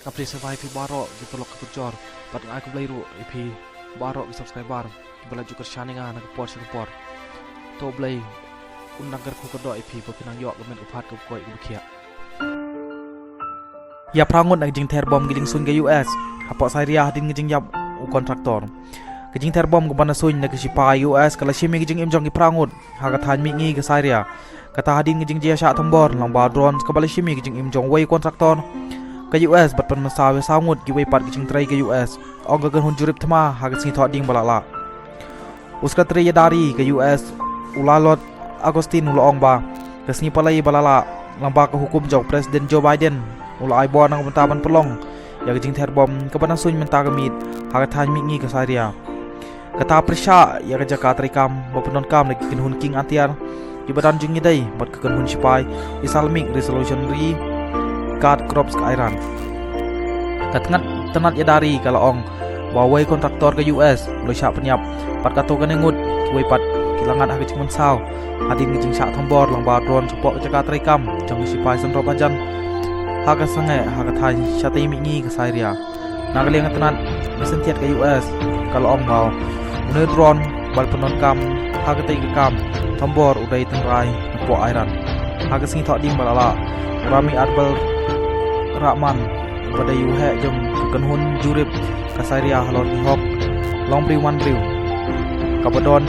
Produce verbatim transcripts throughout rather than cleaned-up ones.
Ka phi sngewbha ïa phi baroh ki paralok ki parajor bad nga ai khublei ruh ïa phi baroh ki subscriber kiba la ju kyrshan ïa nga na ka por sha ka por. To Blei un nang kyrkhu kyrdoh ïa phi ba phin nang ïoh ka met ka phad kaba koit kaba khiah. Ïa phra ngut na ka jingther bom ki jingsuiñ ka U S hapoh Syria hadien ka jingïap u kontraktor. Ka jingther bom kaba na suiñ na ki shipai U S ka la shim ïa ka jingim jong ki phra ngut ha ka thaiñ mihngi ka Syria. Kata hadien ka jingjia shah thombor lyngba drone kaba la shim ïa ka jingim jong uwei u kontraktor ka U S bad pynmynsaw ïa saw ngut kiwei pat ki jingtrei ka U S, ong ka kynhun jurip thma ha ka sngi Thohdieng ba la lah. U Sekretari Ïadari ka U S u Lloyd Austin u la ong ba ka sngi Palei ba la lah, lyngba ka hukum jong President Joe Biden, u la ai bor na ka bynta ban pynlong ïa ka jingther bom kaba na suiñ mynta ka miet ha ka thaiñ mihngi ka Syria. Kata pyrshah ïa ka jaka treikam ba pyndonkam da ki kynhun kieng atiar kiba don jingïadei bad ka kynhun shipai Islamic Revolutionary Guard Corps ka Iran. Ka tnat, tnat Ïadari ka la ong ba uwei u kontraktor ka U S u la shah pynïap bad katto katne ngut kiwei pat ki la ngat ha ka jingmynsaw hadien ka jingshah thombor lyngba drone shapoh ka jaka treikam jong ki shipai synrop hajan ha ka sangeh ha ka thaiñ shatei mihngi ka Syria. Na ka liang ka tnat syntiat ka U S ka la ong ba une u drone ba la pyndonkam ha katei ka kam thombor u dei tynrai napoh Iran. Ha ka sngi Thohdieng ba la lah, u Rami Abdel Rahman uba dei u heh jong ka kynhun jurip ka Syria halor ki hok longbriew manbriew, kaba don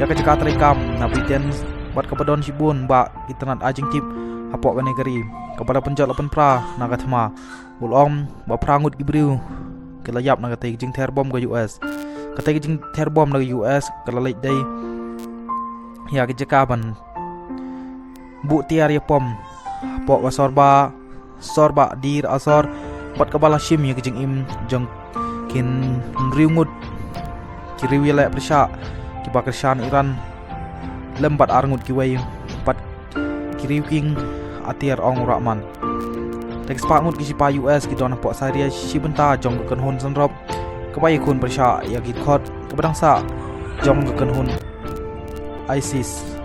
ïa ka jaka treikam na Britain bad kaba don shibun bah ki tnat ai jingtip hapoh kane ka ri, kaba la pynjot la pynphra na ka thma, u la ong ba phra ngut ki briew ki la ïap na katei ka jingther bom ka U S. Katei ka jingther bom na ka U S ka la leit dei ïa ka jaka ban buh tiar ïa pom hapoh ka sor ba, sor ba Deir Azor, bad kaba la shim ïa ka jingim jong ki hynriew ngut ki riew ïaleh pyrshah kiba kyrshan Iran lem bad ar ngut kiwei pat ki riew kieng atiar, ong u Rahman. Te ki spah ngut ki shipai U S ki don hapoh Syria shi bynta jong ka kynhun synrop kaba ïakhun pyrshah ïa ki dkhot kaba dang sah jong ka kynhun ISIS.